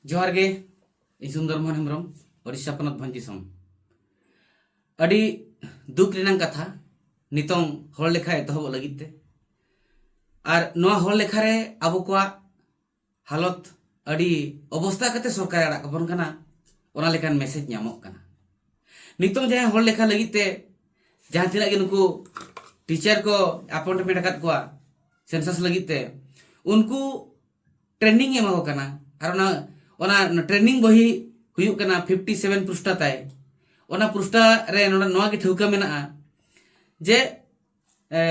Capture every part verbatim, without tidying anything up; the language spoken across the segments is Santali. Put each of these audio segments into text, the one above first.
ᱡᱚᱦᱟᱨ ᱜᱮ᱾ ᱤᱧ ᱥᱩᱱᱫᱚᱨ ᱢᱳᱦᱚᱱ ᱦᱮᱢᱵᱨᱚᱢ, ᱳᱰᱤᱥᱟ ᱯᱚᱱᱚᱛ ᱵᱷᱚᱸᱡᱽ ᱫᱤᱥᱚᱢ᱾ ᱟᱹᱰᱤ ᱫᱩᱠ ᱨᱮᱱᱟᱜ ᱠᱟᱛᱷᱟ, ᱱᱤᱛᱚᱝ ᱦᱚᱲ ᱞᱮᱠᱷᱟ ᱮᱛᱚᱦᱚᱵᱚᱜ ᱞᱟᱹᱜᱤᱫ ᱛᱮ ᱟᱨ ᱱᱚᱣᱟ ᱦᱚᱲ ᱞᱮᱠᱷᱟ ᱨᱮ ᱟᱵᱚ ᱠᱚᱣᱟᱜ ᱦᱟᱞᱚᱛ ᱟᱹᱰᱤ ᱚᱵᱚᱥᱛᱟ ᱠᱟᱛᱮ ᱥᱚᱨᱠᱟᱨᱮ ᱟᱲᱟᱜ ᱠᱟᱵᱚᱱ ᱠᱟᱱᱟ, ᱚᱱᱟ ᱞᱮᱠᱟᱱ ᱢᱮᱥᱮᱡᱽ ᱧᱟᱢᱚᱜ ᱠᱟᱱᱟ᱾ ᱱᱤᱛᱚᱝ ᱡᱟᱦᱟᱸᱭ ᱦᱚᱲ ᱞᱮᱠᱷᱟ ᱞᱟᱹᱜᱤᱫ ᱛᱮ ᱡᱟᱦᱟᱸ ᱛᱤᱱᱟᱹᱜ ᱜᱮ ᱱᱩᱠᱩ ᱴᱤᱪᱟᱨ ᱠᱚ ᱮᱯᱚᱭᱮᱱᱴᱢᱮᱱᱴ ᱟᱠᱟᱫ ᱠᱚᱣᱟ ᱥᱮᱱᱥᱟᱥ ᱞᱟᱹᱜᱤᱫ ᱛᱮ, ᱩᱱᱠᱩ ᱴᱨᱮᱱᱤᱝ ᱮᱢᱟ ᱠᱚ ᱠᱟᱱᱟ᱾ ᱟᱨ ᱚᱱᱟ ᱚᱱᱟ ᱴᱨᱮᱱᱤᱝ ᱵᱚᱦᱤ ᱦᱩᱭᱩᱜ ᱠᱟᱱᱟ ᱯᱷᱤᱯᱴᱤ ᱥᱮᱵᱷᱮᱱ ᱯᱨᱩᱥᱴᱟ ᱛᱟᱭ᱾ ᱚᱱᱟ ᱯᱨᱩᱥᱴᱟ ᱨᱮ ᱱᱚᱰᱮ ᱱᱚᱣᱟ ᱜᱮ ᱴᱷᱟᱹᱣᱠᱟᱹ ᱢᱮᱱᱟᱜᱼᱟ ᱡᱮ ᱮ,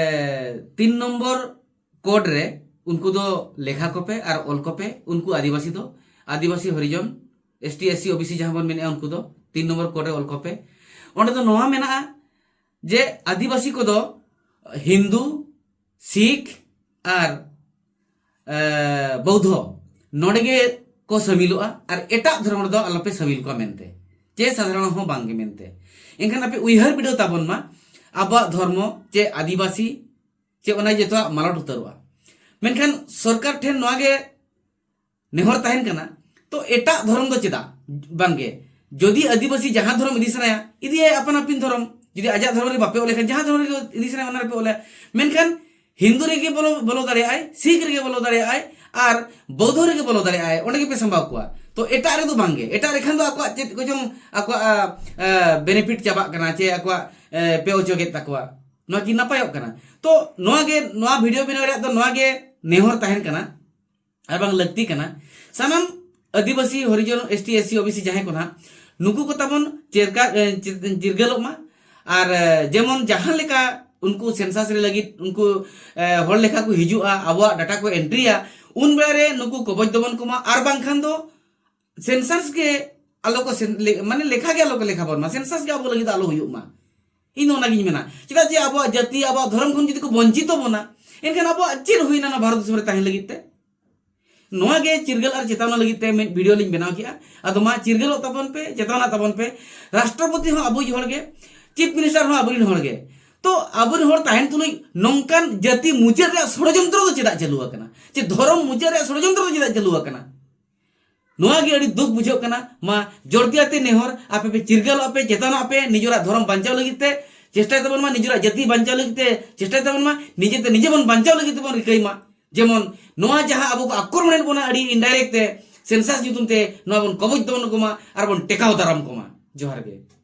ᱛᱤᱱ ᱱᱚᱢᱵᱚᱨ ᱠᱳᱰ ᱨᱮ ᱩᱱᱠᱩ ᱫᱚ ᱞᱮᱠᱷᱟ ᱠᱚᱯᱮ ᱟᱨ ᱚᱞ ᱠᱚᱯᱮ᱾ ᱩᱱᱠᱩ ᱟᱹᱫᱤᱵᱟᱹᱥᱤ ᱫᱚ, Adivasi, Harijan, S T, S C, O B C ᱡᱟᱦᱟᱸ ᱵᱚᱱ ᱢᱮᱱᱮᱫᱼᱟ, ᱩᱱᱠᱩ ᱫᱚ ᱛᱤᱱ ᱱᱚᱢᱵᱚᱨ ᱠᱳᱰ ᱨᱮ ᱚᱞ ᱠᱚᱯᱮ᱾ ᱚᱸᱰᱮ ᱫᱚ ᱱᱚᱣᱟ ᱢᱮᱱᱟᱜᱼᱟ ᱡᱮ ᱟᱹᱫᱤᱵᱟᱹᱥᱤ ᱠᱚᱫᱚ ᱦᱤᱱᱫᱩ, ᱥᱤᱠᱷ ᱟᱨ ᱮ, ᱵᱳᱣᱫᱷᱚ ᱱᱚᱰᱮ ᱜᱮ ᱠᱚ ᱥᱟᱹᱢᱤᱞᱚᱜᱼᱟ ᱟᱨ ᱮᱴᱟᱜ ᱫᱷᱚᱨᱚᱢ ᱨᱮᱫᱚ ᱟᱞᱚᱯᱮ ᱥᱟᱹᱢᱤᱞ ᱠᱚᱣᱟ ᱢᱮᱱᱛᱮ, ᱪᱮ ᱥᱟᱫᱷᱟᱨᱚᱱ ᱦᱚᱸ ᱵᱟᱝᱜᱮ ᱢᱮᱱᱛᱮ᱾ ᱮᱱᱠᱷᱟᱱ ᱟᱯᱮ ᱩᱭᱦᱟᱹᱨ ᱵᱤᱰᱟᱹᱣ ᱛᱟᱵᱚᱱ ᱢᱟ, ᱟᱵᱚᱣᱟᱜ ᱫᱷᱚᱨᱢᱚ ᱪᱮ ᱟᱹᱫᱤᱵᱟᱹᱥᱤ ᱪᱮ ᱚᱱᱟ ᱡᱚᱛᱚᱣᱟᱜ ᱢᱟᱞᱚᱴ ᱩᱛᱟᱹᱨᱚᱜᱼᱟ᱾ ᱢᱮᱱᱠᱷᱟᱱ ᱥᱚᱨᱠᱟᱨ ᱴᱷᱮᱱ ᱱᱚᱣᱟ ᱜᱮ ᱱᱮᱦᱚᱨ ᱛᱟᱦᱮᱱ ᱠᱟᱱᱟ, ᱛᱚ ᱮᱴᱟᱜ ᱫᱷᱚᱨᱚᱢ ᱫᱚ ᱪᱮᱫᱟᱜ ᱵᱟᱝᱜᱮ? ᱡᱩᱫᱤ ᱟᱹᱫᱤᱵᱟᱹᱥᱤ ᱡᱟᱦᱟᱸ ᱫᱷᱚᱨᱚᱢ ᱤᱫᱤ ᱥᱟᱱᱟᱭᱟ, ᱤᱫᱤᱭᱟᱭ ᱟᱯᱟᱱ ᱟᱹᱯᱤᱱ ᱫᱷᱚᱨᱚᱢ᱾ ᱡᱩᱫᱤ ᱟᱡᱟᱜ ᱫᱷᱚᱨᱚᱢ ᱨᱮ ᱵᱟᱯᱮ ᱚᱞᱮ ᱠᱷᱟᱱ, ᱡᱟᱦᱟᱸ ᱫᱷᱚᱨᱚᱢ ᱨᱮᱜᱮ ᱤᱫᱤ ᱥᱟᱱᱟᱭᱟ, ᱚᱱᱟ ᱨᱮᱯᱮ ᱚᱞᱮ᱾ ᱢᱮᱱᱠᱷᱟᱱ ᱦᱤᱱᱫᱩ ᱨᱮᱜᱮ ᱵᱚᱞᱚ, ᱵᱚᱞᱚ ᱫᱟᱲᱮᱭᱟᱜᱼᱟᱭ, ᱥᱤᱠᱷ ᱨᱮᱜᱮ ᱵᱚᱞᱚ ᱫᱟᱲᱮᱭᱟᱜᱼᱟᱭ, ᱟᱨ ᱵᱳᱣᱫᱷᱚ ᱨᱮᱜᱮ ᱵᱚᱞᱚ ᱫᱟᱲᱮᱭᱟᱜᱼᱟᱭ, ᱚᱸᱰᱮ ᱜᱮᱯᱮ ᱥᱟᱢᱵᱟᱣ ᱠᱚᱣᱟ᱾ ᱛᱚ ᱮᱴᱟᱜ ᱨᱮᱫᱚ ᱵᱟᱝᱜᱮ, ᱮᱴᱟᱜ ᱨᱮᱠᱷᱟᱱ ᱫᱚ ᱟᱠᱚᱣᱟᱜ ᱪᱮᱫ ᱠᱚᱪᱚᱝ ᱟᱠᱚᱣᱟᱜ ᱵᱮᱱᱤᱯᱷᱤᱴ ᱪᱟᱵᱟᱜ ᱠᱟᱱᱟ, ᱪᱮ ᱟᱠᱚᱣᱟᱜ ᱮ, ᱯᱮ ᱚᱪᱚᱜᱮᱫ ᱛᱟᱠᱚᱣᱟ᱾ ᱱᱚᱣᱟ ᱠᱤ ᱱᱟᱯᱟᱭᱚᱜ ᱠᱟᱱᱟ? ᱛᱚ ᱱᱚᱣᱟ ᱜᱮ, ᱱᱚᱣᱟ ᱵᱷᱤᱰᱤᱭᱳ ᱵᱮᱱᱟᱣ ᱨᱮᱭᱟᱜ ᱫᱚ ᱱᱚᱣᱟ ᱜᱮ ᱱᱮᱦᱚᱨ ᱛᱟᱦᱮᱱ ᱠᱟᱱᱟ ᱟᱨ ᱵᱟᱝ ᱞᱟᱹᱠᱛᱤ ᱠᱟᱱᱟ, ᱥᱟᱱᱟᱢ Adivasi, Harijan, S T, S C, O B C ᱡᱟᱦᱟᱸᱭ ᱠᱚ ᱱᱟᱦᱟᱜ, ᱱᱩᱠᱩ ᱠᱚ ᱛᱟᱵᱚᱱ ᱪᱮᱨᱠᱟ-, ᱮ, ᱪᱤᱨ-, ᱪᱤᱨᱜᱟᱹᱞᱚᱜ ᱢᱟ᱾ ᱟᱨ, ᱮ, ᱡᱮᱢᱚᱱ ᱡᱟᱦᱟᱸ ᱞᱮᱠᱟ ᱩᱱᱠᱩ ᱥᱮᱱᱥᱟᱥ ᱨᱮ ᱞᱟᱹᱜᱤᱫ ᱩᱱᱠᱩ, ᱮ, ᱦᱚᱲ ᱞᱮᱠᱷᱟ ᱠᱚ ᱦᱤᱡᱩᱜᱼᱟ, ᱟᱵᱚᱣᱟᱜ ᱰᱟᱴᱟ ᱠᱚ ᱮᱱᱴᱨᱤᱭᱟ, ᱩᱱ ᱵᱮᱲᱟ ᱨᱮ ᱱᱩᱠᱩ ᱠᱚᱵᱚᱡ ᱫᱚᱵᱚᱱ ᱠᱚᱢᱟ᱾ ᱟᱨ ᱵᱟᱝᱠᱷᱟᱱ ᱫᱚ ᱥᱮᱱᱥᱟᱥ ᱜᱮ ᱟᱞᱚ ᱠᱚ ᱥᱮᱱ-, ᱞᱮ-, ᱢᱟᱱᱮ ᱞᱮᱠᱷᱟ ᱜᱮ ᱟᱞᱚ ᱠᱚ ᱞᱮᱠᱷᱟ ᱵᱚᱱ ᱢᱟ, ᱥᱮᱱᱥᱟᱥ ᱜᱮ ᱟᱵᱚ ᱞᱟᱹᱜᱤᱫ ᱫᱚ ᱟᱞᱚ ᱦᱩᱭᱩᱜ ᱢᱟ᱾ ᱤᱧ ᱫᱚ ᱚᱱᱟᱜᱤᱧ ᱢᱮᱱᱟ᱾ ᱪᱮᱫᱟᱜ ᱡᱮ ᱟᱵᱚᱣᱟᱜ ᱡᱟᱹᱛᱤ, ᱟᱵᱚᱣᱟᱜ ᱫᱷᱚᱨᱚᱢ ᱠᱷᱚᱱ ᱡᱩᱫᱤ ᱠᱚ ᱵᱚᱧᱪᱤᱛᱚ ᱵᱚᱱᱟ, ᱮᱱᱠᱷᱟᱱ ᱟᱵᱚᱣᱟᱜ ᱪᱮᱫ ᱦᱩᱭᱱᱟ ᱱᱚᱣᱟ ᱵᱷᱟᱨᱚᱛ ᱫᱤᱥᱚᱢ ᱨᱮ ᱛᱟᱦᱮᱱ ᱞᱟᱹᱜᱤᱫ ᱛᱮ? ᱱᱚᱣᱟ ᱜᱮ ᱪᱤᱨᱜᱟᱹᱞ ᱟᱨ ᱪᱮᱛᱟᱣᱱᱟ ᱞᱟᱹᱜᱤᱫ ᱛᱮ ᱢᱤᱫ ᱵᱷᱤᱰᱤᱭᱳ ᱞᱤᱧ ᱵᱮᱱᱟᱣ ᱠᱮᱜᱼᱟ᱾ ᱟᱫᱚ ᱢᱟ, ᱪᱤᱨᱜᱟᱹᱞᱚᱜ ᱛᱟᱵᱚᱱ ᱯᱮ, ᱪᱮᱛᱟᱣᱱᱟ ᱛᱟᱵᱚᱱ ᱯᱮ᱾ ᱨᱟᱥᱴᱨᱚᱯᱚᱛᱤ ᱦᱚᱸ ᱟᱵᱚᱭᱤᱡ ᱦᱚᱲ ᱜᱮ, ᱪᱤᱯ ᱢᱤᱱᱤᱥᱴᱟᱨ ᱦᱚᱸ ᱟᱵᱚᱨᱮᱱ ᱦᱚᱲ ᱜᱮ᱾ ᱛᱚ ᱟᱵᱚᱨᱮᱱ ᱦᱚᱲ ᱛᱟᱦᱮᱱ ᱛᱩᱞᱩᱡ ᱱᱚᱝᱠᱟᱱ ᱡᱟᱹᱛᱤ ᱢᱩᱪᱟᱹᱫ ᱨᱮᱭᱟᱜ ᱥᱚᱲᱚᱡᱚᱱᱛᱨᱚ ᱫᱚ ᱪᱮᱫᱟᱜ ᱪᱟᱹᱞᱩ ᱟᱠᱟᱱᱟ? ᱪᱮ ᱫᱷᱚᱨᱚᱢ ᱢᱩᱪᱟᱹᱫ ᱨᱮᱭᱟᱜ ᱥᱚᱲᱚᱡᱚᱱᱛᱨᱚ ᱫᱚ ᱪᱮᱫᱟᱜ ᱪᱟᱹᱞᱩ ᱟᱠᱟᱱᱟ? ᱱᱚᱣᱟ ᱜᱮ ᱟᱹᱰᱤ ᱫᱩᱠ ᱵᱩᱡᱷᱟᱹᱜ ᱠᱟᱱᱟ᱾ ᱢᱟ ᱡᱳᱨ ᱫᱤᱭᱟᱛᱮ ᱱᱮᱦᱚᱨ, ᱟᱯᱮ ᱯᱮ ᱪᱤᱨᱜᱟᱹᱞᱚᱜ ᱯᱮ, ᱪᱮᱛᱟᱱᱚᱜ ᱯᱮ, ᱱᱤᱡᱮᱨᱟᱜ ᱫᱷᱚᱨᱚᱢ ᱵᱟᱧᱪᱟᱣ ᱞᱟᱹᱜᱤᱫ ᱛᱮ ᱪᱮᱥᱴᱟᱭ ᱛᱟᱵᱚᱱ ᱢᱟ, ᱱᱤᱡᱮᱨᱟᱜ ᱡᱟᱹᱛᱤ ᱵᱟᱧᱪᱟᱣ ᱞᱟᱹᱜᱤᱫ ᱛᱮ ᱪᱮᱥᱴᱟᱭ ᱛᱟᱵᱚᱱ ᱢᱟ, ᱱᱤᱡᱮᱛᱮ ᱱᱤᱡᱮ ᱵᱚᱱ ᱵᱟᱧᱪᱟᱣ ᱞᱟᱹᱜᱤᱫ ᱛᱮᱵᱚᱱ ᱨᱤᱠᱟᱹᱭ ᱢᱟ᱾ ᱡᱮᱢᱚᱱ ᱱᱚᱣᱟ ᱡᱟᱦᱟᱸ ᱟᱵᱚ ᱠᱚ ᱟᱠᱨᱚᱢᱚᱱᱮᱫ ᱵᱚᱱᱟ ᱟᱹᱰᱤ indirect ᱛᱮ census ᱧᱩᱛᱩᱢ ᱛᱮ, ᱱᱚᱣᱟ ᱵᱚᱱ ᱠᱚᱵᱚᱡ ᱛᱟᱵᱚᱱ ᱠᱚᱢᱟ ᱟᱨ ᱵᱚᱱ ᱴᱮᱠᱟᱣ ᱫᱟᱨᱟᱢ ᱠᱚᱢᱟ᱾ ᱡᱚᱦᱟᱨ ᱜᱮ᱾